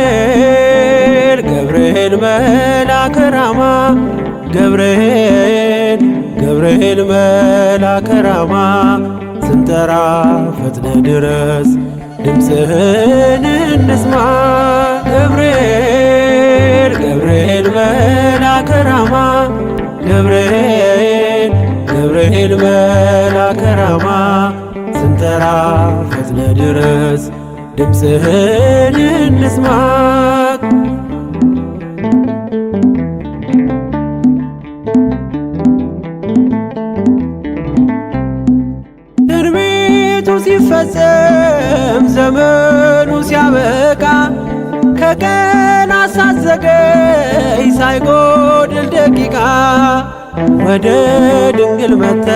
ገብርኤል ገብርኤል መልአከ ራማ፣ ገብርኤል ገብርኤል መልአከ ራማ፣ ስንጠራ ፈጥነ ድረስ ድምፅህን እንስማ። ገብርኤል ገብርኤል መልአከ ራማ፣ ገብርኤል ገብርኤል መልአከ ራማ፣ ስንጠራ ፈጥነ ድረስ ድምፅህን እንስማ። ትንቢቱ ሲፈጸም ዘመኑ ሲያበቃ፣ ከቀን ሳትዘገይ ሳይጎድል ደቂቃ፣ ወደ ድንግል መተ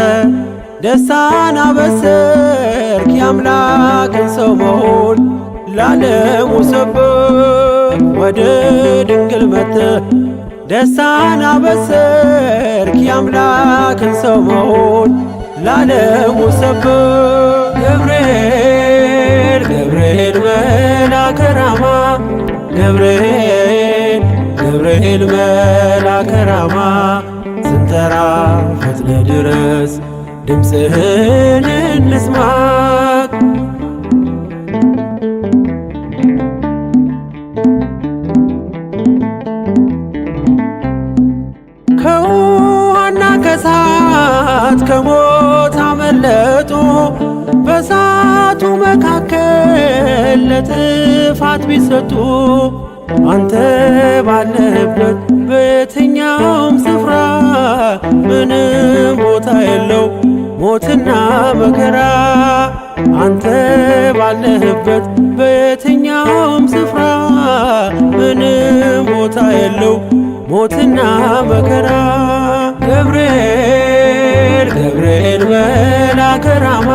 ደስታን አበሰርክ፣ የአምላክን ሰው መሆን ላለሙ ሰበክ። ወደ ድንግል መተ ደስታን አበሰርክ፣ የአምላክን ሰው መሆን ላለሙ ሰበክ። ገብርኤል ገብርኤል መልአከ ራማ፣ ገብርኤል ገብርኤል መልአከ ራማ፣ ስንጠራ ፈጥነ ድረስ ድምፅህን እንስማ። ከውሃና ከሳት ከሞት አመለጡ፣ በሳቱ መካከል ለጥፋት ቢሰጡ፣ አንተ ባለህበት በየትኛውም ስፍራ ምንም ቦታ የለው ሞትና መከራ። አንተ ባለህበት በየትኛውም ስፍራ ምንም ቦታ የለው ሞትና መከራ። ገብርኤል ገብርኤል መልአከ ራማ፣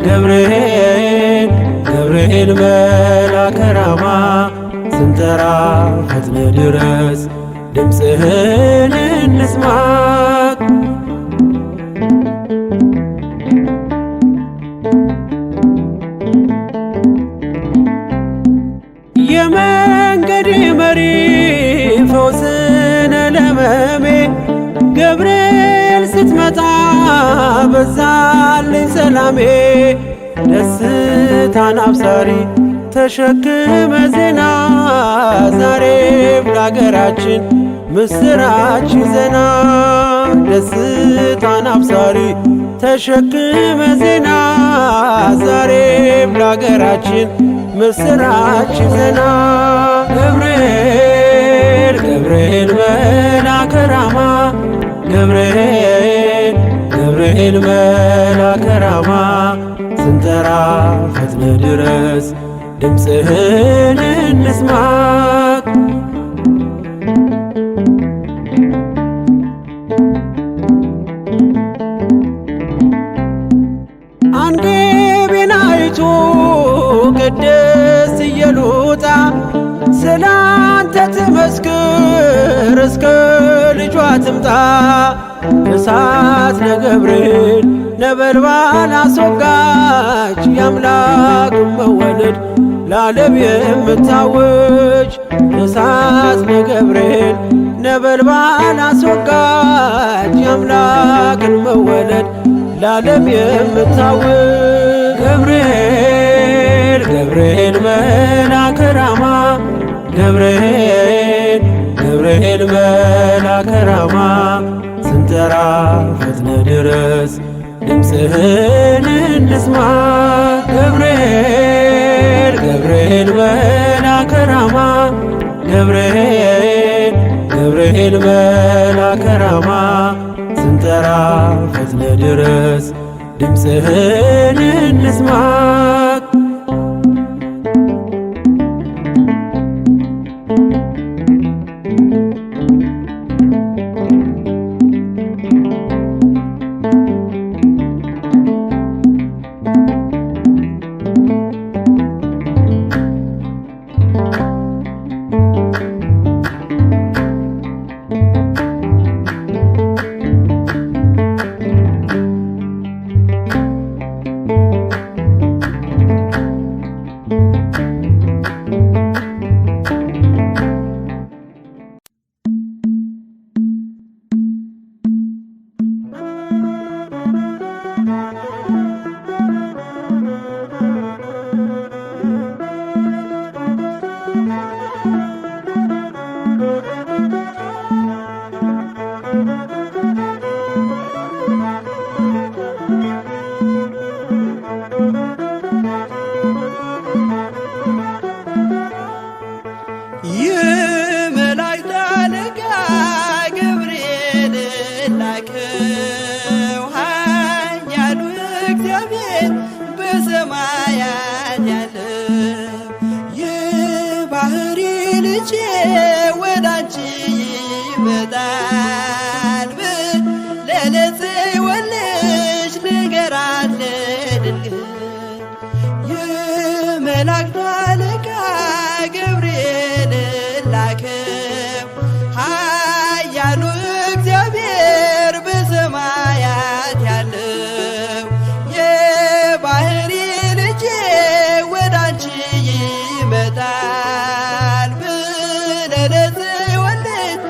ገብርኤል ገብርኤል መልአከ ራማ፣ ስንጠራ ፈጥነ ድረስ ድምፅህን እንስማ። የመንገድ መሪ ፈውስነ ለመሜ፣ ገብርኤል ስትመጣ በዛልኝ ሰላሜ። ደስታን አብሳሪ ተሸክመ ዜና፣ ዛሬም ለአገራችን ምስራች ዜና። ደስታን አብሳሪ ተሸክመ ዜና፣ ዛሬም ለአገራችን ምስራች ዜና። ገብርኤል ገብርኤል መልአከ ራማ፣ ገብርኤል ገብርኤል መልአከ ራማ፣ ስንጠራ ፈጥነ ድረስ ድምፅህን እንስማ። አንጌቤናይቱ ቅድስት ኢየሉጣ ስላንተ ትመስክር እስከ ልጇ ትምጣ። እሳት ለገብርኤል ነበልባል አስወጋች፣ የአምላክ መወለድ ለዓለም የምታውጅ። እሳት ለገብርኤል ነበልባል አስወጋች፣ የአምላክን መወለድ ለዓለም የምታውጅ። ገብርኤል ገብርኤል መልአከ ራማ፣ ገብርኤል ገብርኤል መልአከ ራማ፣ ስንጠራ ፈጥነ ድረስ ድምፅህን እንስማ። ገብርኤል ገብርኤል መልአከ ራማ፣ ገብርኤል ገብርኤል መልአከ ራማ ስንጠራ ፈጥነ ድረስ ድምፅህን እንስማ። የመላእክት አለቃ ገብርኤል ላከው ኃያሉ እግዚአብሔር በሰማያት ያለው የባሕሪ ልጄ ወደ አንቺ ይመጣል ለለጽዮን ልጅ ንገራት ለድንግል። የመላእክት አለቃ ገብርኤል ላከው ኃያሉ እግዚአብሔር በሰማያት ያለው የባሕሪ ልጄ ወደ አንቺ ይመጣል ብለህ ለጽዮን ልጅ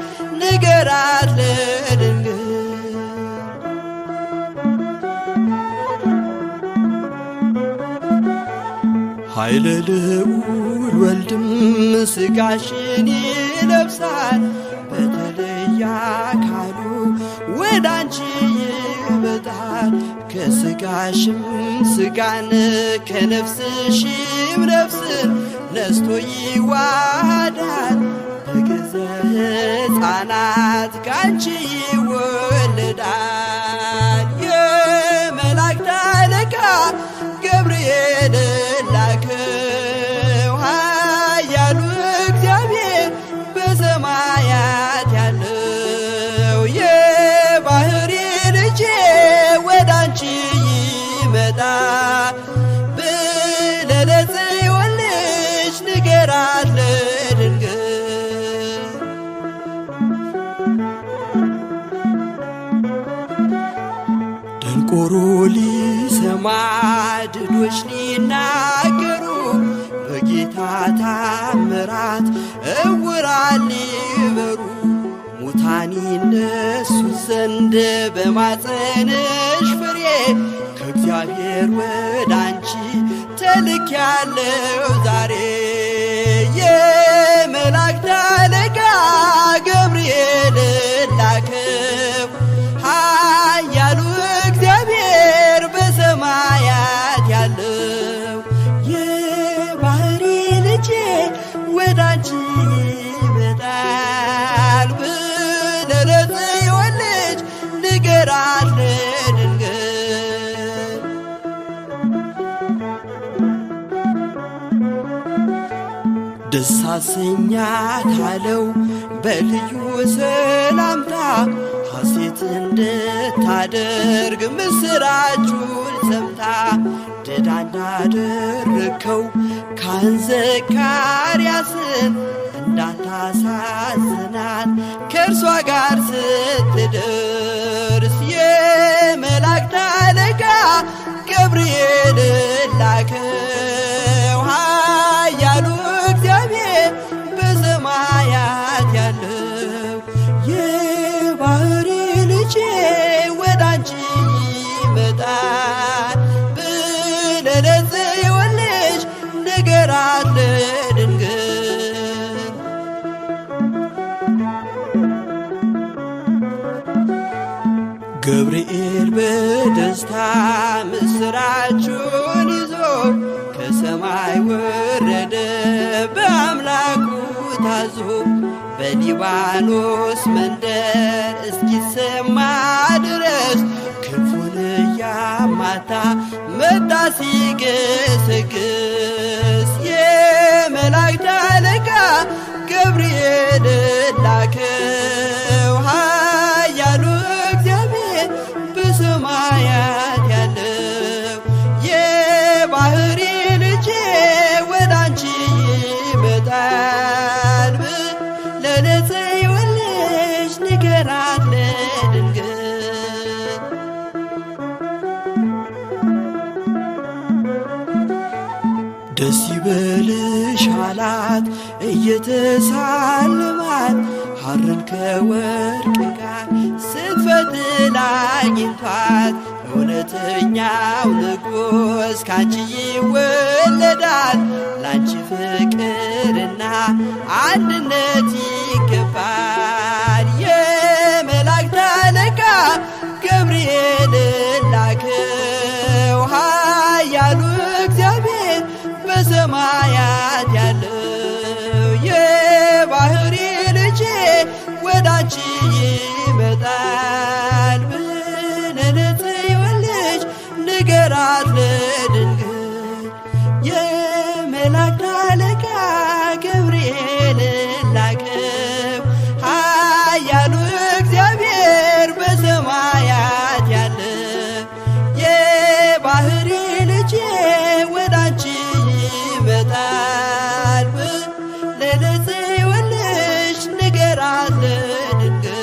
ንገራት ለድንግል። ኃይለ ልዑል ወልድም ሥጋሽን ይለብሳል በተለየ አካሉ ወደ አንቺ ይመጣል። ከሥጋሽም ሥጋን ከነፍስሽም ነፍስን ነስቶ ይዋሃዳል በገዘ ሕፃናት ካንቺ ይወለዳል። የመላእክት አለቃ ገብርኤል ላከው ኃያሉ እግዚአብሔር በሰማያት ያለው የባሕሪ ልጄ ወደ አንቺ ይመጣል ብለህ ለጽዮን ልጅ ንገራት ለድንግል። ደንቆሮ ሊሰማ ድዶች ሊናገሩ በጌታ ታምራት እውራን ሊበሩ ሙታን ይነሱ ዘንድ በማፀንሽ ፍሬ ከእግዚአብሔር ወደ አንቺ ተልኬያለሁ ዛሬ። የመላእክት አለቃ ገብርኤል ላከው ኃያሉ እግዚአብሔር በሰማያት ያለው የባሕሪ ልጄ ወደ አንቺ ይመጣል ብለህ ለጽዮን ልጅ ንገራት ለድንግል። ደስ አሰኛት አለው በልዩ ሰላምታ ሐሴት እንድታደርግ ምስራቹን ሰምታ ድዳ እንዳደረግከው ካህን ዘካርያስን እንዳታሳዝናት ከእርሷ ጋር ስትደርስ የመላእክት አለቃ ገብርኤል ላከው ኃያሉ እግዚአብሔር በሰማያት ያለው የባሕሪ ልጄ ወደ አንቺ ይመጣል ብለህ ለጽዮን ልጅ ንገራት ለድንግል። ገብርኤል በደስታ ምስራቹን ይዞ ከሰማይ ወረደ በአምላኩ ታዞ በሊባኖስ መንደር እስኪሰማ ድረስ ክንፉን እያማታ መጣ ሲገሰግስ የመላእክት አለቃ ገብርኤል ላከው ኃያሉ እግዚአብሔር በሰማያት ያለው የባሕሪ ልጄ ወደ አንቺ ይመጣል ለንጽሕት ልጅ ንገራት ለድንግል። ደስ ይበልሽ አላት እየተሳለማት ሐርን ከወርቅ ጋር ስትፈትል አግኝቷት እውነተኛው ንጉሥ ካንቺ ይወለዳል ላንቺ ፍቅርና አንድነት ይገባል። የመላእክት አለቃ ገብርኤል ላከው ኃያሉ እግዚአብሔር በሰማያት ያለው የባሕሪ ልጄ ወደ አንቺ ይመጣል ብለህ ልጅ ንገራት ለድንግል የመላእክት አለቃ ገብርኤል ላከው ኃያሉ እግዚአብሔር በሰማያት ያለው የባሕሪ ልጄ ወደ አንቺ ይመጣል ለንጽሕት ልጅ ንገራት ለድንግል።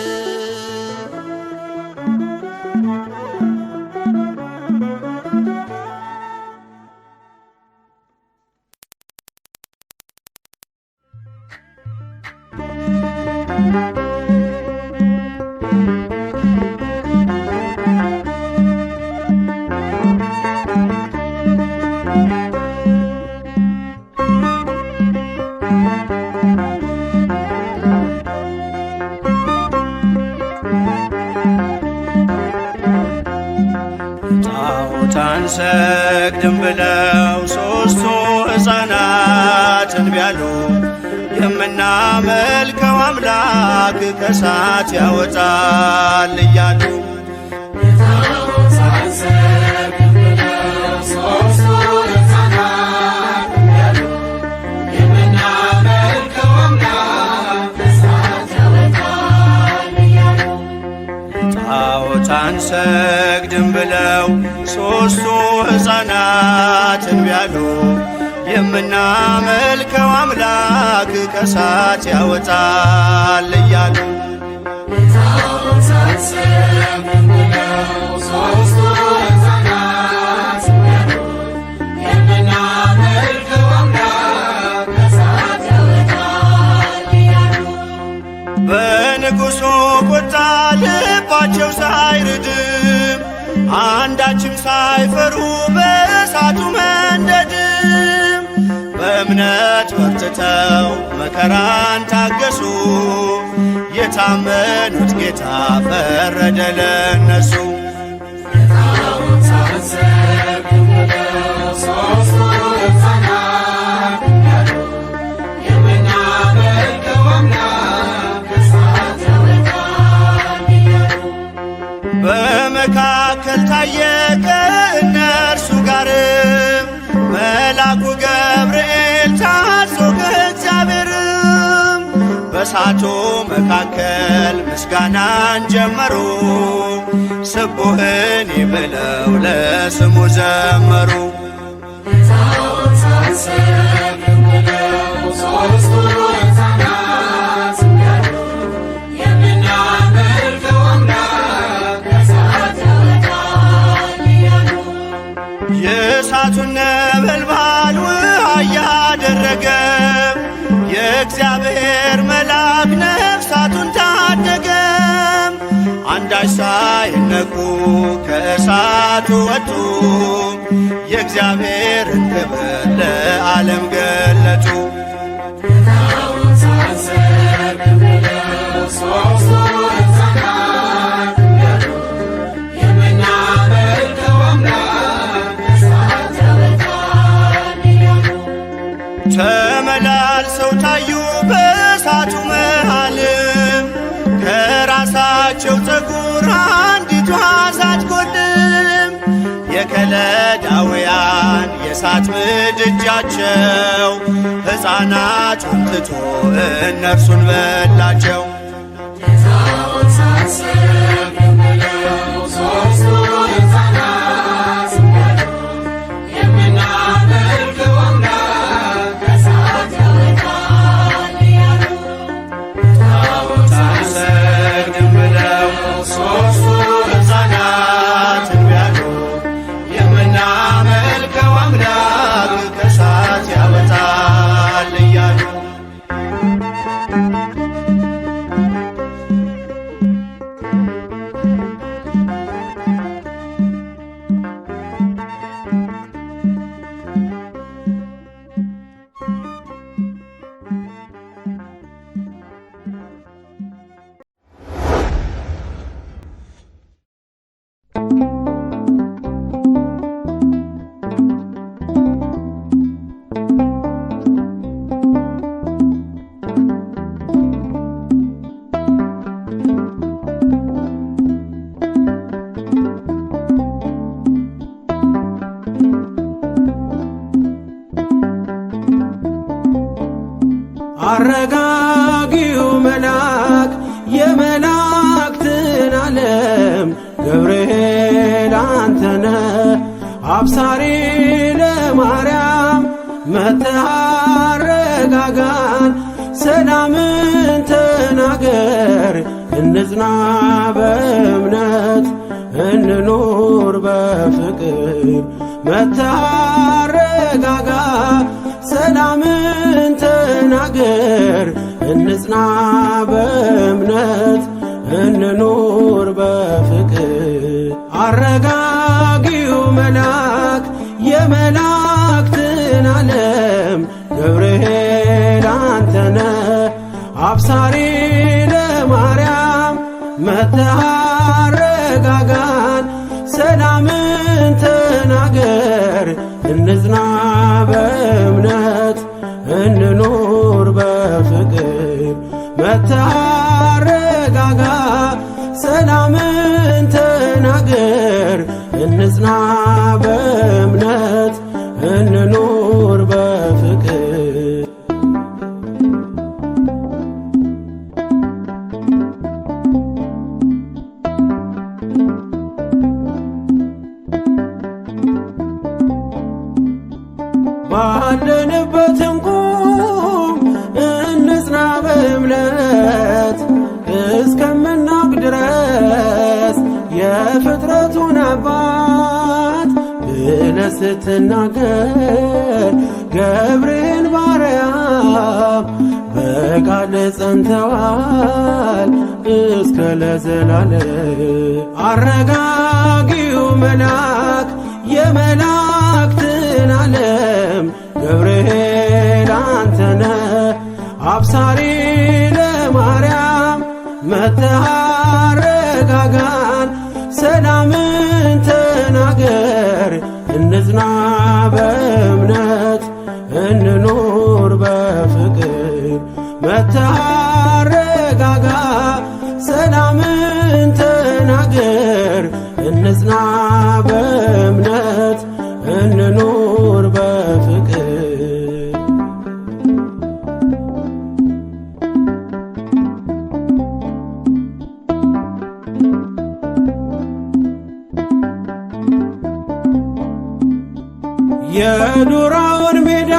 ጣዖት አንሰግድም ብለው ሦስቱ ሕፃናት እንቢ አሉ። የምናመልከው አምላክ ከእሳት ያወጣል እያሉ። ጣዖት አንሰግድም ብለው ሦስቱ ሕፃናት እንቢ አሉ። የምናመልከው አምላክ ከእሳት ያወጣል እያሉ። በንጉሡ ቁጣ ልባቸው ሳይርድም አንዳችም ሳይፈሩ በእሳቱ መንደድም በእምነት በርትተው መከራን ታገሱ። የታመኑት ጌታ ፈረደ ለነሱ። በመካከል ታየ ከእነርሱ ጋር መልአኩ ገብርኤል ታዞ ከእግዚአብሔርም በእሳቱ መካከል ምስጋናን ጀመሩ። ስቡህን ብለው ለስሙ ዘመሩ። የእሳቱን ነበልባል ውሃ እያደረገ የእግዚአብሔር መልአክ ነፍሳቱን ታደገ። አንዳች ሳይነኩ ከእሳቱ ወጡ። የእግዚአብሔርን ክብር ለዓለም ገለጡ። ተመላልሰው ታዩ። ለከለዳውያን የእሳት ምድጃቸው ሕፃናቱን ትቶ እነርሱን በላቸው። አንሰግድም ብለው ሦስቱ ሕፃናት እምቢ አሉ። የምናመልከው አምላክ ከእሳት ያወጣል እያሉ። አረጋጊው መልአክ የመላእክትን ዓለም ገብርኤል አንተነ አብሳሪ ለማርያም መጥተህ አረጋጋን፣ ሰላምን ተናገር፣ እንጽና በእምነት እንኑር በፍቅር። መጥተህ አረጋጋ፣ ሰላምን ተናገር፣ እንጽና በእምነት እንኑር በፍቅር። አረጋጊው መልአክ የመላእክትን ዓለም ገብርኤል አንተነ አብሳሪ ለማርያም መጥተህ አረጋጋን፣ ሰላምን ተናገር፣ እንጽና በእምነት እንኑር በፍቅር። መጥተህ አረጋጋ፣ ሰላምን ተናገር፣ እንጽና በእምነት እንኑር በፍቅር። ባለንበት እንቁም እንጽና በእምነት እስከምናውቅ ድረስ የፍጥረቱን አባት ብለህ ስትናገር ገብርኤል ባርያም በቃል ጸንተዋል እስከ ለዘላለም። አረጋጊው መልአክ የመላእክትን ዓለም ገብርኤል አንተነ አብሳሪ ለማርያም መጥተህ አረጋጋን፣ ሰላምን ተናገር፣ እንጽና በእምነት እንኑር በፍቅር። መጥተህ አረጋጋ፣ ሰላምን ተናገር፣ እንጽና በእምነት እንኑር በፍቅር። የዱራውን ሜዳ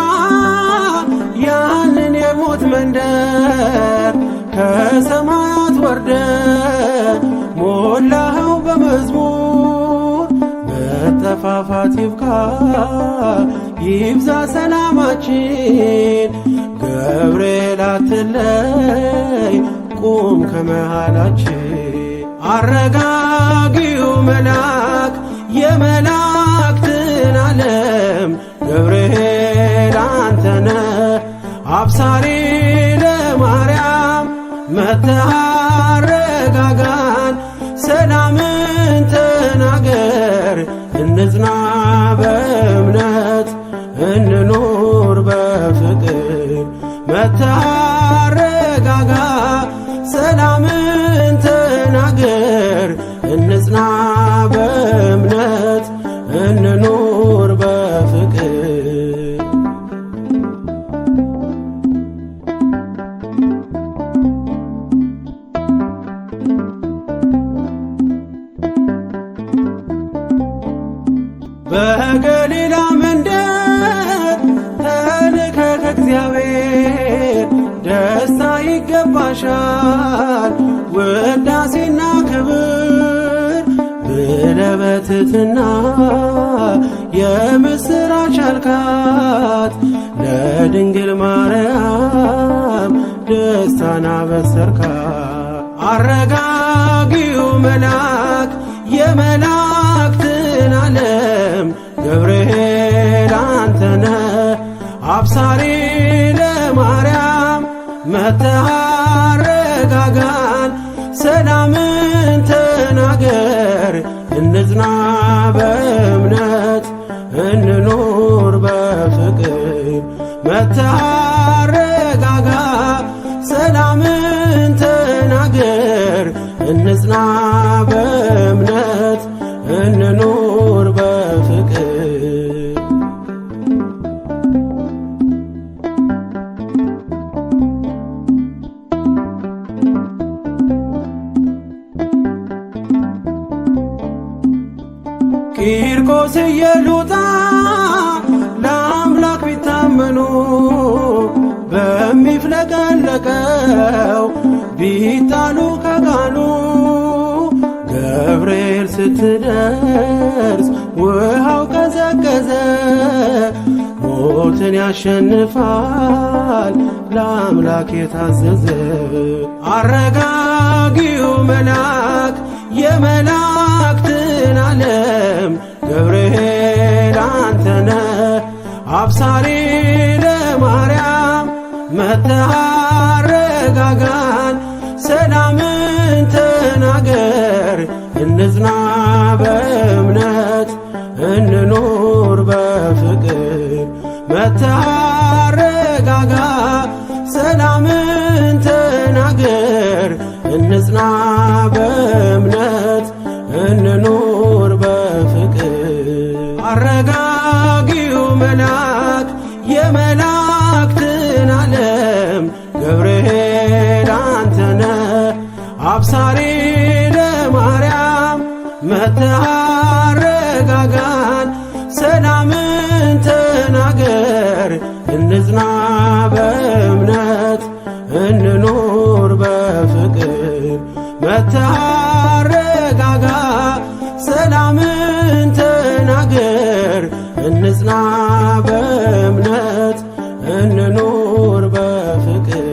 ያንን የሞት መንደር ከሰማያት ወርደ ሞላኸው በመዝሙር። መጠፋፋት ይብቃ ይብዛ ሰላማችን፣ ገብርኤል አትለይ ቁም ከመሃላችን። አረጋጊው መልአክ የመላእክትን ዓለም ገብርኤል አንተነ አብሳሪ ለማርያም መጥተህ አረጋጋን፣ ሰላምን ተናገር፣ እንጽና በእምነት እንኑር በፍቅር። መጥተህ አረጋጋ፣ ሰላምን ተናገር፣ እንጽና በእምነት እንኑር በገሊላ መንደር ተልከ ከእግዚአብሔር ደስታ ይገባሻል ውዳሴና ክብር ብለህ በትሕትና የምስራች አልካት ለድንግል ማርያም ደስታን አበሰርካት። አረጋጊው መልአክ የመላእክትን ዓለም ገብርኤል አንተነ አብሳሪ ለማርያም መጥተህ አረጋጋን፣ ሰላምን ተናገር፣ እንጽና በእምነት እንኑር በፍቅር። መጥተህ አረጋጋ፣ ሰላምን ተናገር፣ እንጽና በእምነት እንኑር በፍቅር። ቂርቆስ ኢየሉጣ ለአምላክ ቢታመኑ በሚፍለቀለቀው ቢጣሉ ከጋኑ ገብርኤል ስትደርስ ውሃው ቀዘቀዘ። ሞትን ያሸንፋል ለአምላክ የታዘዘ። አረጋጊው መልአክ የመላእክትን ዓለም ገብርኤል አንተነ አብሳሪ ለማርያም መጥተህ አረጋጋን፣ ሰላምን ተናገር፣ እንጽና በእምነት እንኑር በፍቅር። መጥተህ አረጋጋ፣ ሰላምን ተናገር፣ እንጽና በእምነት እንኑር በፍቅር። አረጋጊው መልአክ የመላእክትን ዓለም ገብርኤል አንተነ አብሳሪ ለማርያም መጥተህ አረጋጋን፣ ሰላምን ተናገር፣ እንጽና በእምነት እንኑር በፍቅር። መጥተህ አረጋጋ፣ ሰላምን ተናገር፣ እንጽና በእምነት እንኑር በፍቅር።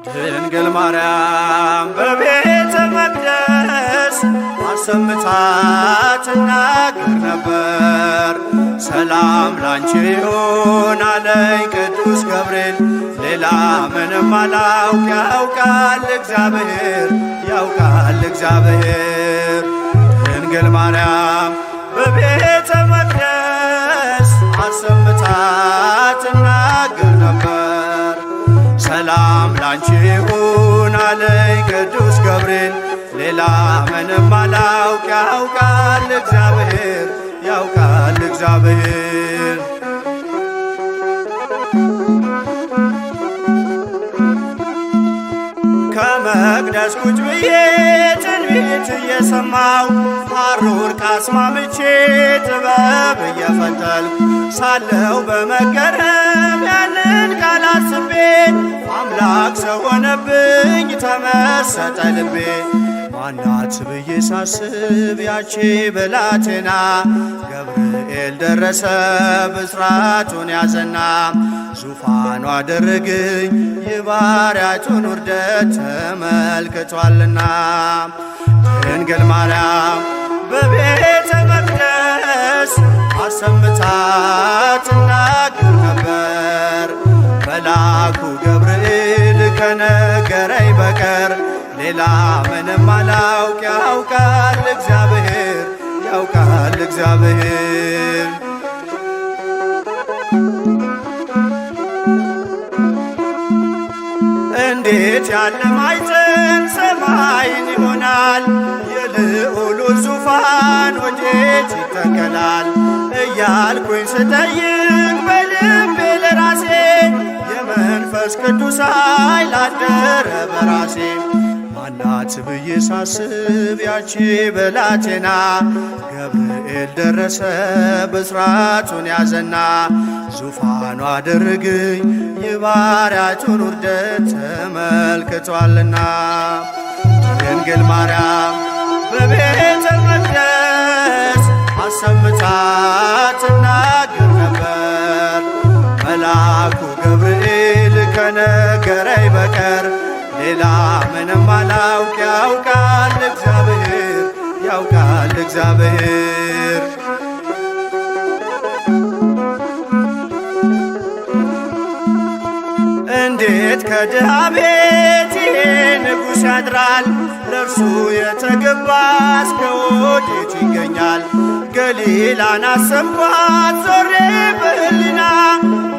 ድንግል ማርያም በቤተ መቅደስ አሰምታ ትናገር ነበር። ሰላም ላንቺ ይሁን አለኝ ቅዱስ ገብርኤል፣ ሌላ ምንም አላውቅ ያውቃል እግዚአብሔር፣ ያውቃል እግዚአብሔር። ድንግል ማርያም በቤተ መቅደስ አሰምታ ትናገር ነበር። ሰላም ላንቺ ይሁን አለኝ ቅዱስ ገብርኤል፣ ሌላ ምንም አላውቅ ያውቃል እግዚአብሔር፣ ያውቃል እግዚአብሔር። ከመቅደስ ቁጭ ብዬ ትንቢት እየሰማው ሐሩር ካስማምቼ ጥበብ እየፈተልኩ ሳለው በመገረም ያንን ቃል አስቤ አምላክ ሰው ሆነብኝ ተመሰጠ ልቤ። ማናት ብዬ ሳስብ ያቺ ብላቴና ገብርኤል ደረሰ ብስራቱን ያዘና ዙፋኑ አደረገኝ የባሪያቱን ውርደት ተመልክቷልና። ድንግል ማርያም በቤተ መቅደስ አሰምታ ትናገር ነበር። መልአኩ ገብርኤል ከነገረኝ በቀር ሌላ ምንም አላውቅ። ያውቃል እግዚአብሔር፣ ያውቃል እግዚአብሔር። እንዴት ያለ ማኅፀን ሰማይን ይሆናል? የልዑሉ ዙፋን ወዴት ይተከላል? እያልኩኝ ስጠይቅ በልቤ ለራሴ የመንፈስ ቅዱስ ኃይል አደረ በራሴ። ማናት ብዬ ሳስብ ያቺ ብላቴና ገብርኤል ደረሰ ብስራቱን ያዘና ዙፋኑ አደረገኝ የባሪያቱን ውርደት ተመልክቷልና። ድንግል ማርያም በቤተ መቅደስ አሰምታ ትናገር ነበር። መልአኩ ገብርኤል ከነገረኝ በቀር ሌላ ምንም አላውቅ። ያውቃል እግዚአብሔር፣ ያውቃል እግዚአብሔር። እንዴት ከድሃ ቤት ይሄ ንጉሥ ያድራል? ለእርሱ የተገባስ ከወዴት ይገኛል? ገሊላን አሰብኳት ዞሬ በሕሊና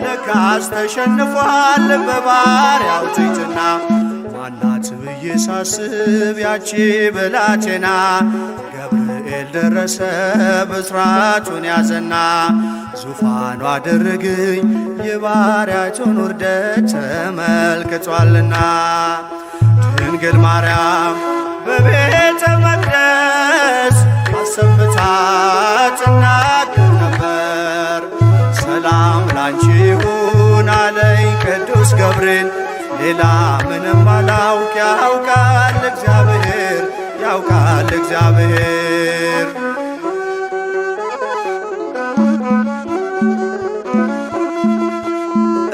ለካስ ተሸንፏል በባሪያው ትሕትና። ማናት ብዬ ሳስብ ያቺ ብላቴና ገብርኤል ደረሰ ብስራቱን ያዘና ዙፋኑ አደረገኝ የባሪያቱን ውርደት ተመልክቷልና። ድንግል ማርያም በቤተ መቅደስ አሰምታ ትናገር ነበር። ሰላም ላንቺ ይሁን አለኝ ቅዱስ ገብርኤል ሌላ ምንም አላውቅ። ያውቃል እግዚአብሔር፣ ያውቃል እግዚአብሔር።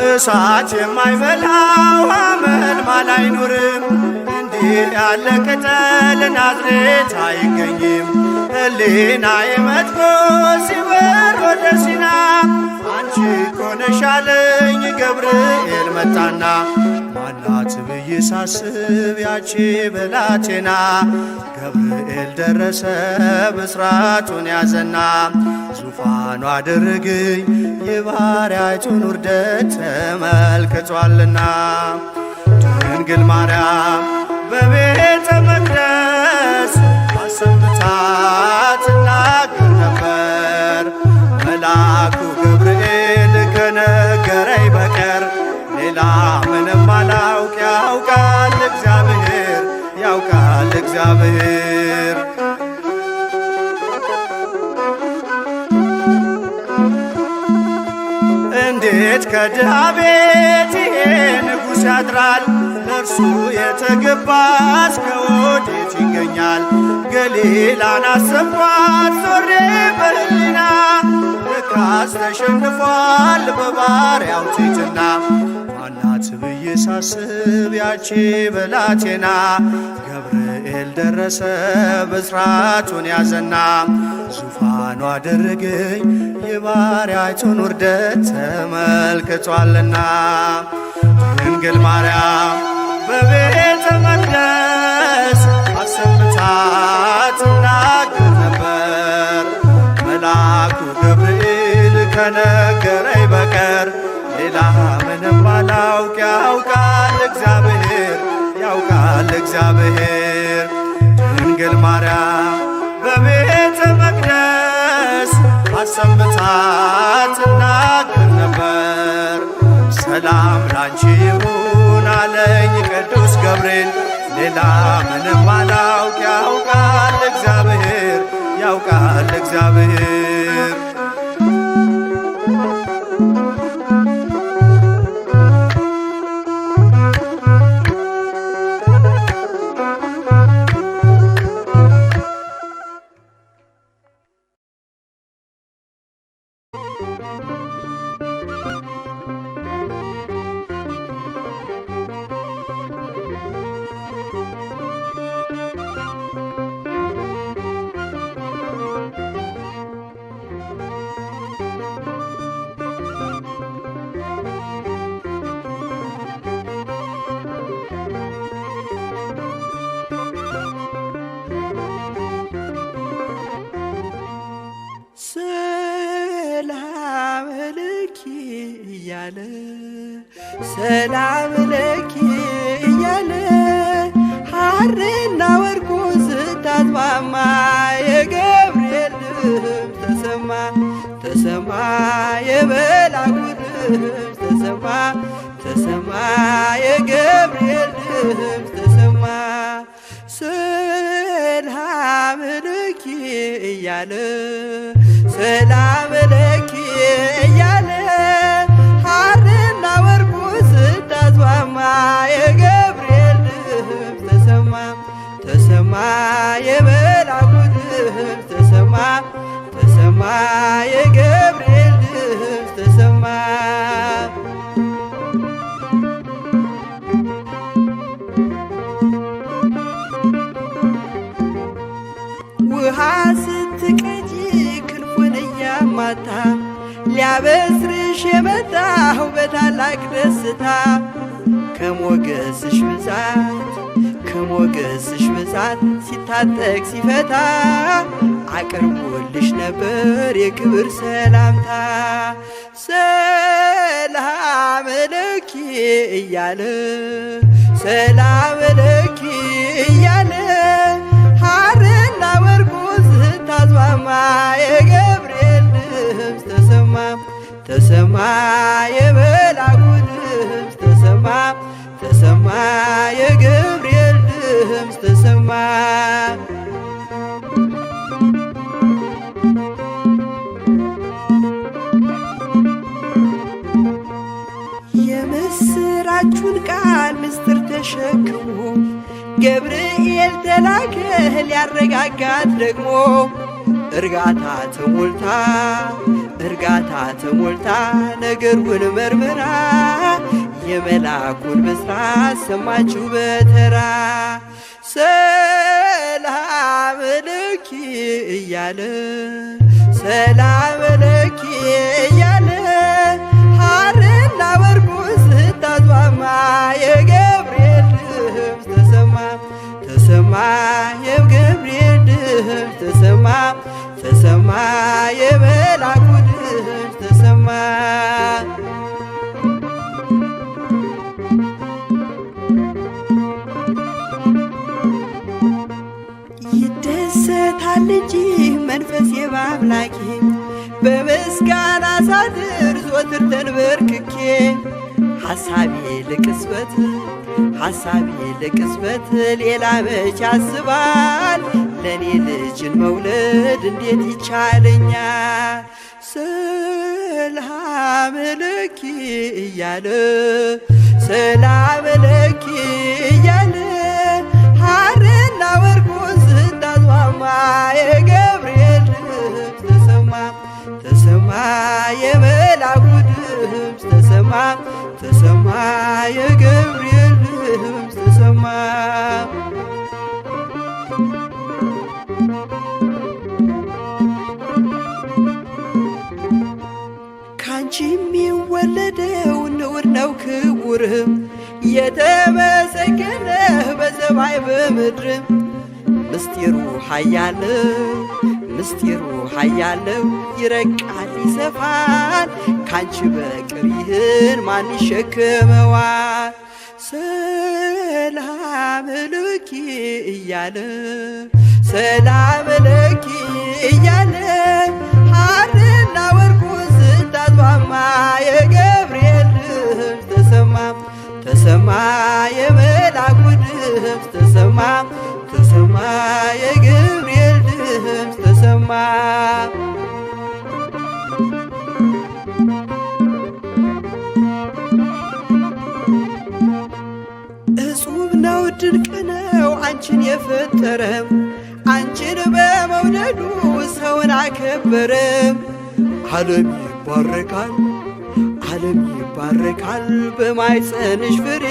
እሳት የማይበላው አመልማል አይኖርም። እንዲህ ያለ ቅጠል ናዝሬት አይገኝም። ሕሊናዬ መጥቆ ሲበር ወደ ሲና አንቺ እኮ ነሽ አለኝ ገብርኤል መጣና። ማናት ብዬ ሳስብ ያቺ ብላቴና ገብርኤል ደረሰ ብስራቱን ያዘና ዙፋኑ አደረገኝ የባሪያቱን ውርደት ተመልክቷልና። ድንግል ማርያም በቤተ መቅደስ አሰምታ ትናገር ነበር። መልአኩ ገብርኤል ከነገረኝ በቀር ሌላ ምንም አላውቅ። ያውቃል እግዚአብሔር፣ ያውቃል እግዚአብሔር። እንዴት ከድሃ ቤት ይሄ ንጉሥ ያድራል? ለእርሱ የተገባስ ከወዴት ይገኛል? ገሊላን አሰብኳት ዞሬ በሕሊና ለካስ ተሸንፏል በባሪያው ትሕትና። ማናት ብዬ ሳስብ ያቺ ብላቴና ገብርኤል ደረሰ ብስራቱን ያዘና ዙፋኑ አደረገኝ የባሪያቱን ውርደት ተመልክቷልና። ድንግል ማርያም በቤተ መቅደስ አሰምታ ትናገር ነበር። መልአኩ ገብርኤል ከነገረኝ በቀር ሌላ ምንም አላውቅ። ያውቃል እግዚአብሔር፣ ያውቃል እግዚአብሔር። ድንግል ማርያም በቤተ መቅደስ አሰምታ ትናገር ነበር። ሰላም ላንቺ ይሁን አለኝ ቅዱስ ገብርኤል ሌላ ምንም አላውቅ። ያውቃል እግዚአብሔር፣ ያውቃል እግዚአብሔር። ሰላም ለኪ እያለ፣ ሰላም ለኪ እያለ፣ ሐርና ወርቁ ስታስማማ የገብርኤል ድምፅ ተሰማ፣ ተሰማ የመላኩ ድምፅ ተሰማ፣ ተሰማ የገብርኤል ድምፅ ተሰማ። ሰላም ለኪ እያለ፣ ሰላም ለኪ እያለ፣ ሐርና ወርቁ ስታስማማ የገብርኤል ድምፅ ተሰማ፣ ተሰማ የመላኩ ድምፅ ተሰማ፣ ተሰማ የገብርኤል ድምፅ ተሰማ። ውሃ ስትቀጂ ክንፉን እያማታ ሊያበስርሽ የመጣው በታላቅ ደስታ፣ ከሞገስሽ ብዛት፣ ከሞገስሽ ብዛት ሲታጠቅ ሲፈታ አቅርቦልሽ ነበር የክብር ሰላምታ። ሰላም ለኪ እያለ፣ ሰላም ለኪ እያለ፣ ሐርና ወርቁ ስታስማማ የገብርኤል ድምፅ ተሰማ፣ ተሰማ የመላኩ ድምፅ ተሰማ፣ ተሰማ የገብርኤል ድምፅ ተሰማ። የምስራቹን ቃል ምስጢር ተሸክሞ ገብርኤል ተላከ ሊያረጋጋት ደግሞ፣ እርጋታ ተሞልታ፣ እርጋታ ተሞልታ ነገሩን መርምራ የመላኩን ብስራት ሰማችሁ በተራ። ሰላም ለኪ እያለ፣ ሰላም ለኪ እያለ፣ ሐርና ወርቁ ስታስማማ የገብርኤል ድምፅ ተሰማ፣ ተሰማ የገብርኤል ድምፅ ተሰማ፣ ተሰማ የመላኩ ድምፅ ተሰማ። ይደሰታል እንጂ መንፈሴ በአምላኬ፣ በምስጋና ሳድር ዘወትር ተንበርክኬ፣ ሐሳቤ ለቅጽበት፣ ሐሳቤ ለቅጽበት ሌላ መች ያስባል? ለእኔ ልጅን መውለድ እንዴት ይቻለኛል? ሰላም ለኪ እያለ፣ ሰላም ለኪ እያለ፣ ሐርና ወርቁን ስታስማማ የገብርኤል ድምፅ ተሰማ፣ ተሰማ የመላኩ ድምፅ ተሰማ፣ ተሰማ የገብርኤል ድምፅ ተሰማ። ካንቺ የሚወለደው ንዑድ ነው ክቡርም፣ የተመሰገነ በሰማይ በምድርም፣ ምስጢሩ ኃያል፣ ምስጢሩ ኃያል ይረቃል ይሰፋል፣ ካንቺ በቀር ይህን ማን ይሸከመዋል? ሰላም ለኪ እያለ፣ ሰላም ለኪ እያለ፣ ሐርና ወርቁን ስታስማማ የገብርኤል ድምፅ ተሰማ፣ ተሰማ የመላኩ ድምፅ ተሰማ፣ ተሰማ የገብርኤል ድምፅ ተሰማ። እጹብ ነው ድንቅ ነው አንቺን የፈጠረ፣ አንቺን በመውደዱ ሰውን አከበረ። ዓለም ይባረካል፣ ዓለም ይባረካል በማኅፀንሽ ፍሬ፣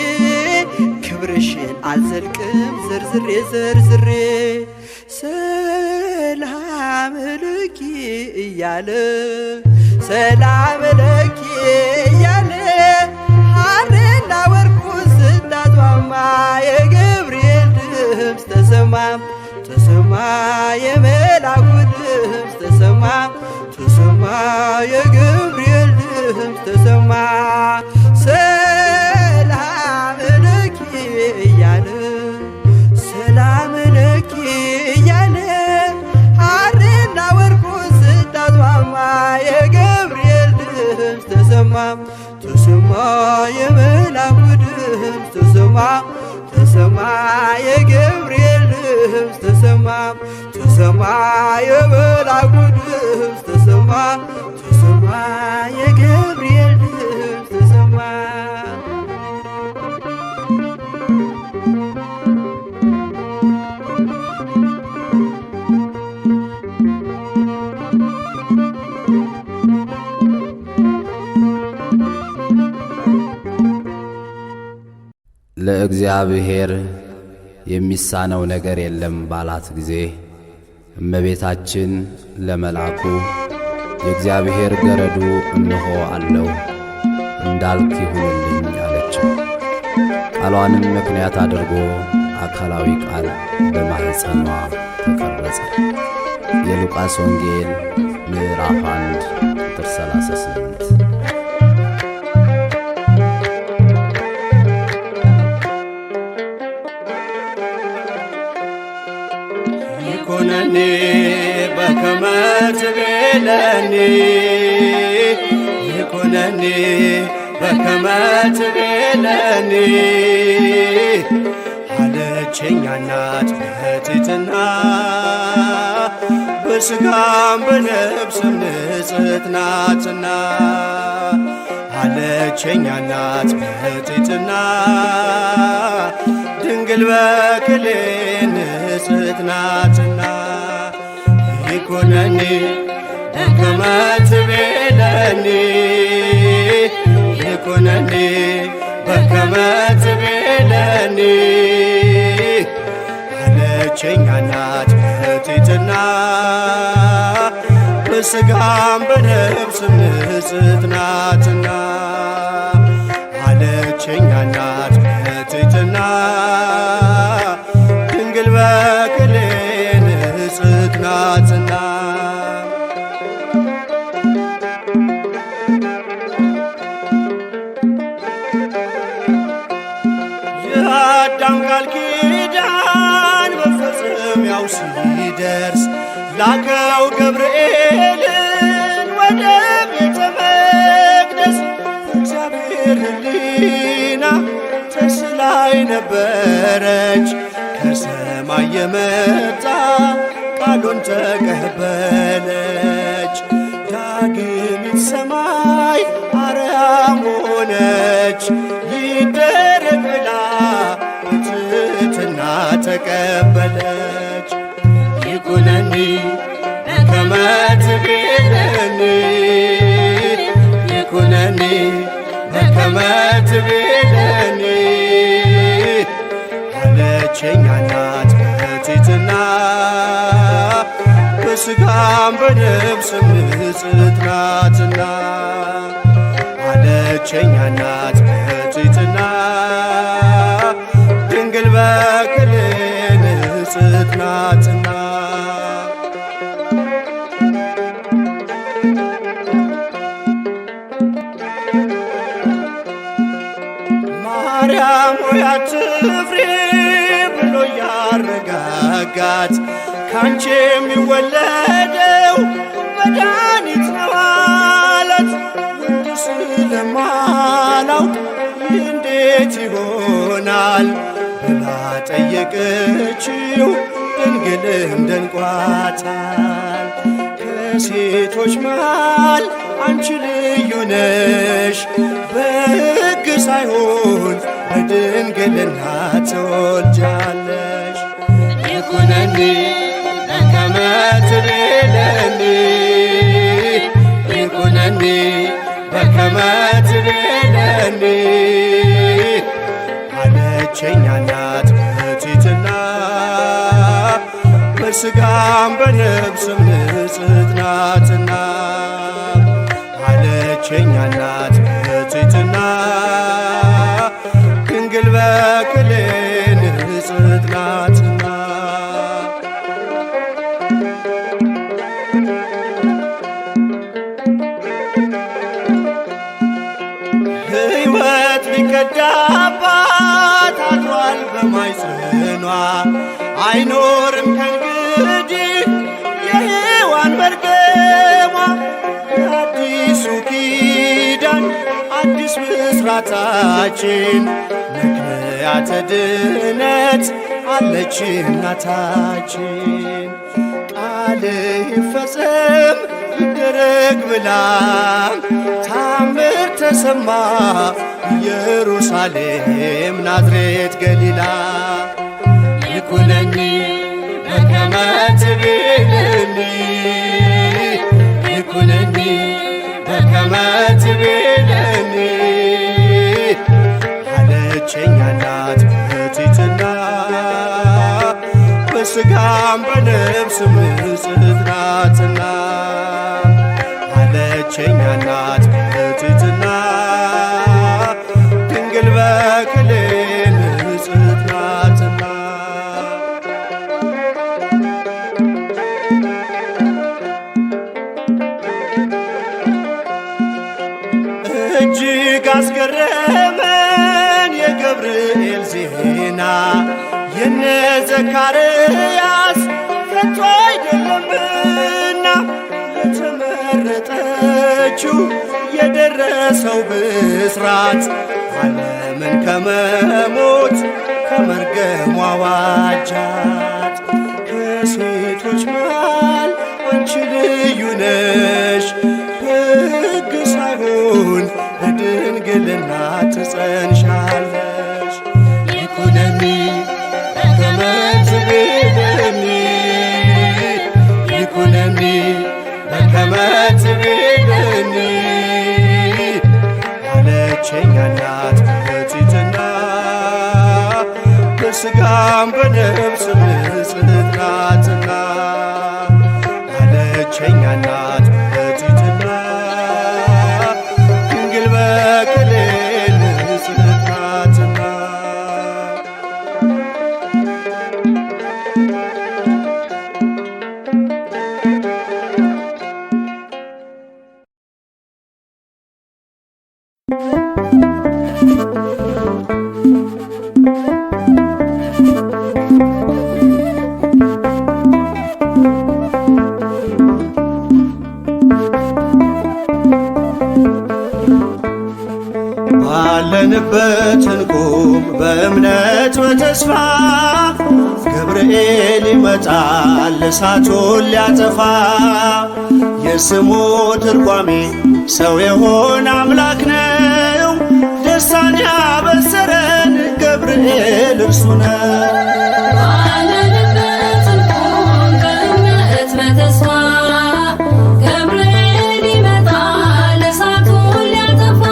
ክብርሽን አልዘልቅም ዘርዝሬ ዘርዝሬ። ሰላም ለኪ እያለ፣ ሰላም ለኪ እያለ፣ ሐርና ወርቁን ስታስማማ የገብርኤል ድምፅ ተሰማ፣ ተሰማ የመላኩ ድምፅ ተሰማ፣ ተሰማ የገብርኤል ድምፅ ተሰማ ሰላም ለኪ እያለ ሰላም ለኪ እያለ ሐርና ወርቁን ስታስማማ የገብርኤል ድምፅ ተሰማ ተሰማ የመላኩ ድምፅ ተሰማ ተሰማ የገብርኤል ድምፅ ተሰማ ተሰማ የመላኩ ድምፅ ተሰማ ተሰማ የገብርኤል ድምፅ ተሰማ። ለእግዚአብሔር የሚሳነው ነገር የለም ባላት ጊዜ እመቤታችን ለመልአኩ የእግዚአብሔር ገረዱ እነሆ አለው እንዳልክ ይሁንልኝ አለችው። ቃሏንም ምክንያት አድርጎ አካላዊ ቃል በማኅፀኗ ተቀረጸ። የሉቃስ ወንጌል ምዕራፍ 1 ቁጥር 38። ይኩነኒ በከመ ትቤለኒ ይኩነኒ በከመ ትቤለኒ አለችኝ እናት በትሕትና በሥጋም በነፍስም ንጽሕት ናትና አለችኝ እናት በትሕትና ድንግል በክሌ ንጽሕት ናትና ይኩነኒ በከመ ትቤለኒ ይኩነኒ በከመ ትቤለኒ አለችኝ እናት በትሕትና በሥጋም በነፍስም ንጽሕት ናትና አለችኝ እናት በትሕትና ድንግል በክሌ ንጽሕት ናትና። የአዳም ቃል ኪዳን መፈጸሚያው ሲደርስ ላከው ገብርኤልን ወደ ቤተ መቅደስ። እግዚአብሔር ሕሊና ተስላይ ነበረች ከሰማይ የመጣ ቃሉን ተቀበለች። ዳግሚት ሰማይ አርያም ሆነች ይደረግ ብላ በትሕትና ተቀበለች። ይኩነኒ በከመ ትቤለኒ ይኩነኒ በከመ ትቤለኒ አለችኝ እናት በትሕትና በሥጋም በነፍስም ንጽሕት ናትና አለችኝ እናት በትሕትና ድንግል በክሌ ንጽሕት ናትና። ማርያም ሆይ አትፍሪ ብሎ ያረጋጋት ካንቺ የሚወለደው መድኃኒት ነው አላት። ወንድ ስለማላውቅ እንዴት ይሆናል ብላ ጠየቀችው። ድንግልም ደንቋታል። ከሴቶች መሃል አንቺ ልዩ ነሽ፣ በሕግ ሳይሆን በድንግልና ትወልጃለሽ። ይኩነኒ በከመ ትቤለኒ ይኩነኒ በከመ ትቤለኒ አለችኝ እናት በትሕትና በሥጋም በነፍስም ንጽሕት ናትና አለችኝ እናት በትሕትና ድንግል በክሌ ንጽሕት ናትና። የረዳ አባት አድሯል በማይጽኗ አይኖርም ከእንግዲህ የሔዋን መርገሟ። የአዲሱ ኪዳን አዲስ ብስራታችን ምክንያተ ድነት አለች እናታችን። ቃል ይፈጸም ይደረግ ብላ ታምር ተሰማ ኢየሩሳሌም ናዝሬት ገሊላ። ይኩነኒ በከመ ትቤለኒ፣ ይኩነኒ በከመ ትቤለኒ አለችኝ እናት በትሕትና፣ በሥጋም በነፍስም ንጽሕት ናትና። አለችኝ እናት በትሕትና፣ ድንግል በክልል ንጽሕት ናትና። እጅግ አስገረመን የገብርኤል ዜና፣ የነ ዘካርያስ ከቶ አይደለምና። ለተመረጠችው የደረሰው ብስራት ዓለምን ከመሞት ከመርገሟ ዋጃት። ከሴቶች መሃል አንቺ ልዩ ነሽ፣ ሕግ ሳይሆን በድንግልና ትጸንሻለሽ። ይኩነኒ በከመ ትቤለኒ፣ ይኩነኒ በከመ ትቤለኒ አለችኝ እናት በትሕትና፣ በሥጋም በነፍስም ንጽሕት ናትና። አለችኝ እናት በትሕትና፣ ድንግል በክልል ንጽሕት ናትና። ባለንበት እንቁም በእምነት በተስፋ፣ ገብርኤል ይመጣል እሳቱን ሊያጠፋ። የስሙ ትርጓሜ ሰው የሆነ አምላክ ነው። ደስታን ያበሰረን ገብርኤል እርሱ ነው። ባለንበት እንቁም በእምነት በተስፋ፣ ገብርኤል ይመጣል እሳቱን ሊያጠፋ።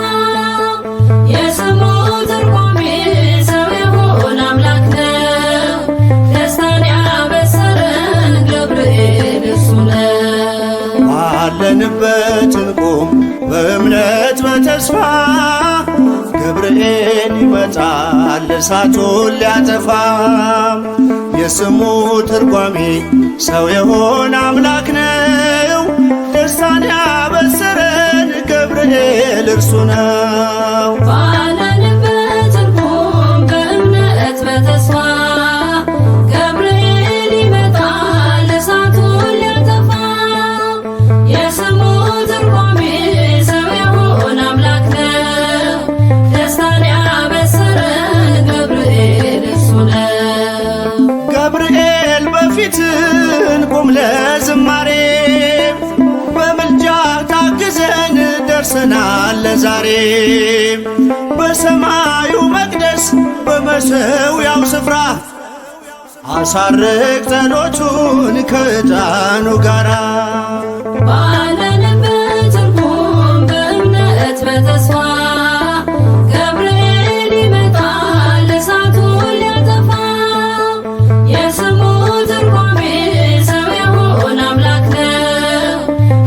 የስሙ ትርጓሜ ሰው የሆነ አምላክ ነው። ደስታን ያበሰረን ገብርኤል እርሱ ነው። ባለንበት እንቁም በእምነት በተስፋ፣ ገብርኤል ይመጣል እሳቱን ሊያጠፋ። የስሙ ትርጓሜ ሰው የሆነ አምላክ ነው። ደስታን ያበሰረን ገብርኤል እርሱ ነው። ባለንበት እንቁም በእምነት በተስፋ፣ ገብርኤል ይመጣል እሳቱን ሊያጠፋ። የስሙ ትርጓሜ ሰው የሆነ አምላክ ነው። ደስታን ያበሰረን ገብርኤል እርሱ ነው። ገብርኤል በፊት እንቁም ለዝማሬ፣ በምልጃ ታግዘን ደርሰናል ለዛሬ። በሰማዩ መቅደስ በመሠዊያው ስፍራ አሳርግ ጸሎቱን ከዕጣኑ ጋራ። ባለንበት እንቁም በእምነት በተስፋ፣ ገብርኤል ይመጣል እሳቱን ሊያጠፋ። የስሙ ትርጓሜ ሰው የሆነ አምላክ ነው።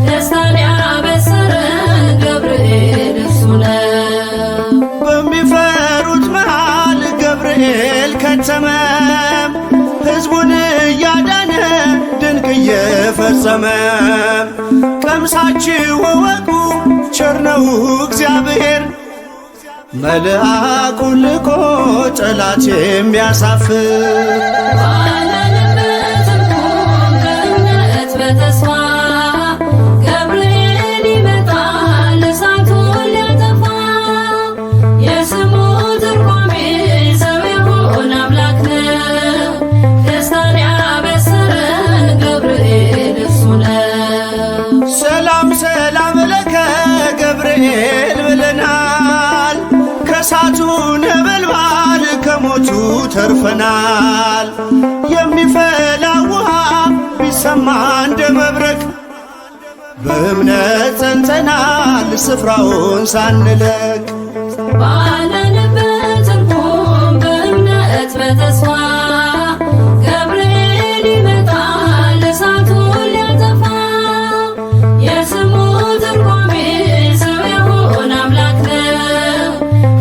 ደስታን ያበሰረን ገብርኤል እርሱ ነው። በሚፈሩት መሃል ገብርኤል ከተመ፣ ሕዝቡን እያዳነ ድንቅ እየፈጸመ። ቀምሳችሁ እወቁ ቸር ነው እግዚአብሔር፣ መልአኩን ልኮ ጠላት የሚያሳፍር። ባለንበት እንቁም በእምነት በተስፋ፣ ገብርኤል ይመጣል እሳቱን ሊያጠፋ። የስሙ ትርጓሜ ሰው የሆነ አምላክ ነው። ደስታን ያበሰረን ገብርኤል እርሱ ነው። ሰላም ሰላም ለከ ገብርኤል ብለናል። ከእሳቱ ነበልባል ከሞቱ ተርፈናል። የሚፈላ ውሃ ቢሰማ እንደ መብረቅ፣ በእምነት ጸንተናል ስፍራውን ሳንለቅ። ባለንበት እንቁም በእምነት በተስፋ፣ ገብርኤል ይመጣል እሳቱን ሊያጠፋ። የስሙ ትርጓሜ ሰው የሆነ አምላክ ነው።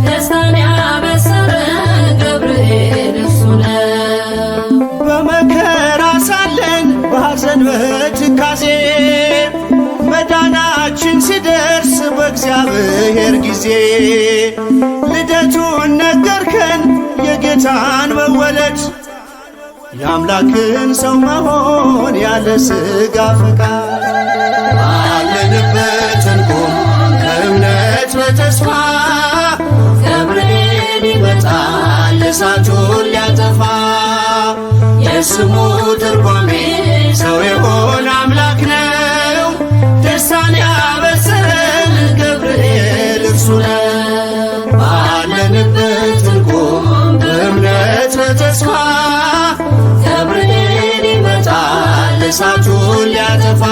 ደስታን ያበሰረን ገብርኤል እርሱ ነው። በመከራ ሳለን በሐዘን በትካዜ፣ መዳናችን ሲደርስ በእግዚአብሔር ጊዜ፣ ልደቱን ነገርከን የጌታን መወለድ፣ የአምላክን ሰው መሆን ያለ ሥጋ ፈቃድ። ባለንበት እንቁም በእምነት በተስፋ፣ ገብርኤል ይመጣል እሳቱን ሊያጠፋ። የስሙ ትርጓሜ ሰው የሆነ አምላክ ነው። ደስታን ያበሰረን ገብርኤል እርሱ ነው። ባለንበት እንቁም በእምነት በተስፋ፣ ገብርኤል ይመጣል እሳቱን ሊያጠፋ።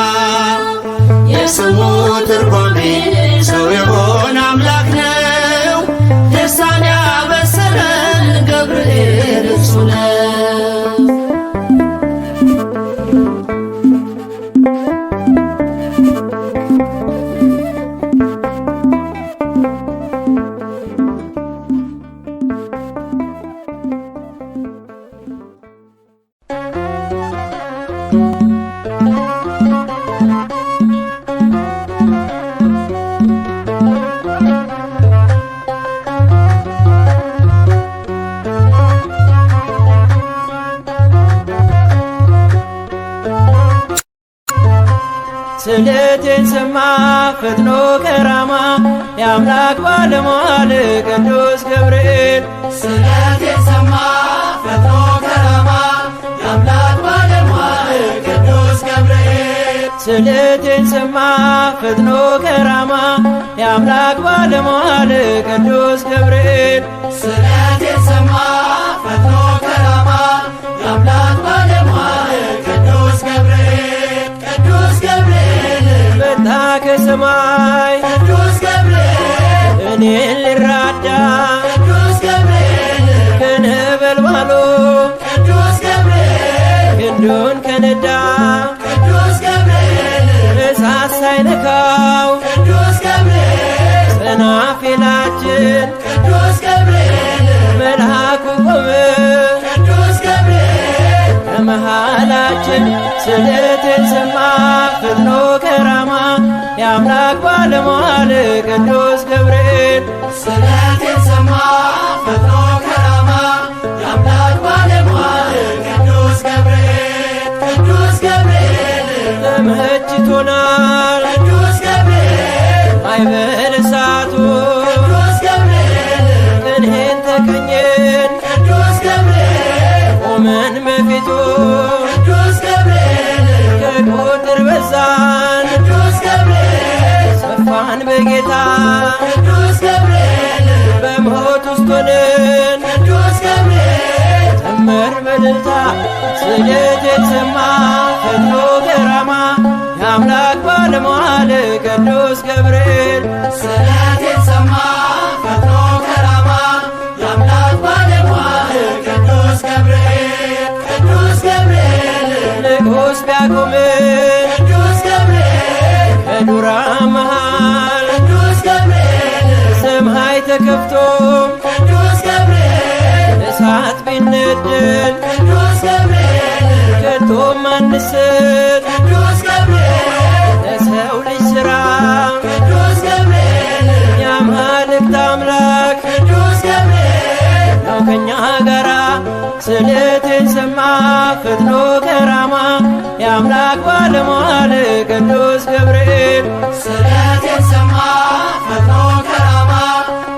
የስሙ ትርጓሜ ሰው የሆነ አምላክ ነው። ደስታን ያበሰረን ገብርኤል እርሱ ነው። ስለቴን ሰማ ፈጥኖ ከራማ የአምላክ ባለሟል ቅዱስ ገብርኤል። ስለቴን ሰማ ፈጥኖ ከራማ የአምላክ ባለሟል ቅዱስ ገብርኤል። ስለቴን ሰማ ፈጥኖ ከራማ የአምላክ ባለሟል ቅዱስ ገብርኤል። ስለቴን ሰማ ፈጥኖ ከራማ የአምላክ ባለሟል ቅዱስ ገብርኤል። ቅዱስ ገብርኤል መጣ ከሰማይ ቅዱስ ገብርኤል እኔን ሊራዳ ቅዱስ ገብርኤል ከነበልባሉ ቅዱስ ገብርኤል ክንዱን ከነዳ ቅዱስ ገብርኤል እሳት ሳይነካው ቅዱስ ገብርኤል ሰናፍላችን ቅዱስ ገብርኤል መልአኩ ቆመ ቅዱስ ገብርኤል ከመሃላችን። ስለቴን ሰማ ፈጥኖ ከራማ የአምላክ ባለሟል ቅዱስ ገብርኤል። ስለቴን ሰማ ፈጥኖ ከራማ የአምላክ ባለሟል ቅዱስ ገብርኤል። ቅዱስ ገብርኤል ተመችቶናል ቅዱስ ገብርኤል ማይበል እሳቱ ቅዱስ ገብርኤል ቅኔን ተቀኘን ቅዱስ ገብርኤል ቆመን በፊቱ ቅዱስ ገብርኤል ከቁጥር በዛን ቅዱስ ገብርኤል ሰፋን በጌታ ቅዱስ ገብርኤል በሞት ውስጥ ሆነን ቅዱስ ገብርኤል ዘመር በእልልታ። ስለቴን ሰማ ፈጥኖ ከራማ የአምላክ ባለሟል ቅዱስ ገብርኤል። ስለቴን ሰማ ፈጥኖ ከራማ የአምላክ ባለሟል ቅዱስ ገብርኤል። ቅዱስ ገብርኤል ንጉሥ ቢያቆምን ቅዱስ ገብርኤል ከዱራ መሃል ቅዱስ ገብርኤል ሰማይ ተከፍቶ ቅዱስ ገብርኤል እሳት ቢነደል ቅዱስ ገብርኤል ከቶም አንስት ቅዱስ ገብርኤል ለሰው ልጅ ሥራ ቅዱስ ገብርኤል የአማልክት አምላክ ከኛ ጋራ ስለቴን ሰማ ፈጥኖ ከራማ የአምላክ ባለሟል ቅዱስ ገብርኤል ስለቴን ሰማ ፈጥኖ ከራማ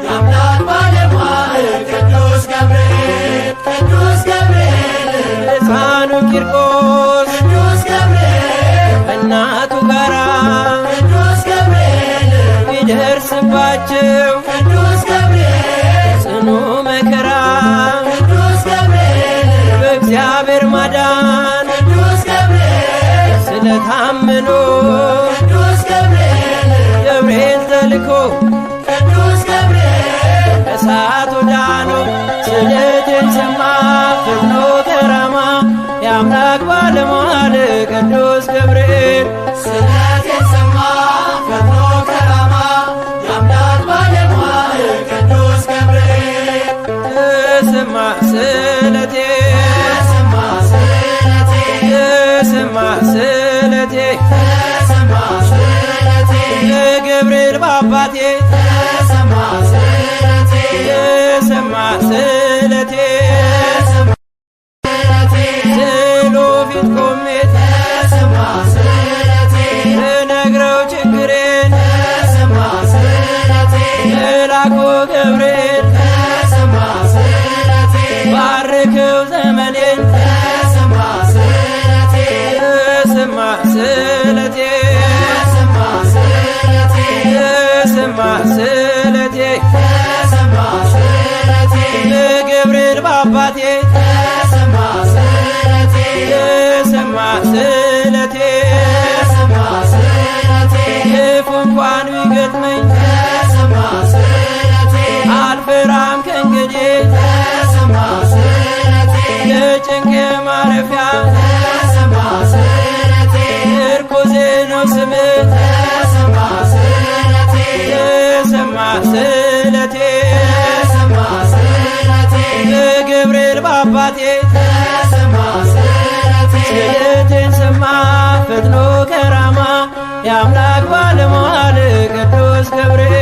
የአምላክ ባለሟል ቅዱስ ገብርኤል ቅዱስ ገብርኤል ሕፃኑ ቂርቆስ ቅዱስ ገብርኤል ከእናቱ ጋራ ቅዱስ ገብርኤል ቢደርስባቸው ቅዱስ ገብርኤል ጽኑ መከራ ቅዱስ ገብርኤል በእግዚአብሔር ማዳን ቅዱስ ገብርኤል ስለታመኑ ቅዱስ ገብርኤል ገብርኤል ተልኮ ቅዱስ ገብርኤል ከእሳቱ ዳኑ። ስለቴን ሰማ ፈጥኖ ከራማ የአምላክ ባለሟል ቅዱስ ገብርኤል ስለቴን ሰማ ፈጥኖ ከራማ የአምላክ ባለሟል ቅዱስ ገብርኤል ተሰማ ስለቴ ተሰማ ስለቴ ተሰማ ስለቴ ተሰማ ስለቴ ለገብርኤል ባባቴ ተሰማ ስለቴ ተሰማ ስለቴ ተሰማ ስለቴ ስዕሉ ፊት ቆሜ ተሰማ ስለቴ ልነግረው ችግሬን ተሰማ ስለቴ መልአኩ ገብርኤል ተሰማ ስለቴ ባርከው ዘመኔን ተሰማ ስለቴ ተሰማ ስለቴ ተሰማ ስለቴ ተሰማ ስለቴ ተሰማ ስለቴ ለገብርኤል ባባቴ ተሰማ ስለቴ ተሰማ ስለቴ ተሰማ ስለቴ ክፉ እንኳን ቢገጥመኝ ተሰማ ስለቴ አልፈራም ከእንግዲህ ተሰማ ስለቴ ለጭንቅ ማረፊያ ተሰማ ስለቴ ምርኩዜ ነው ስምህ ተሰማ ስለቴ ተሰማ ስለቴ ተሰማ ስለቴ ለገብርኤል ባባቴ ተሰማ ስለቴ ስለቴን ሰማ ፈጥኖ ከራማ የአምላክ ባለሟል ቅዱስ ገብርኤል።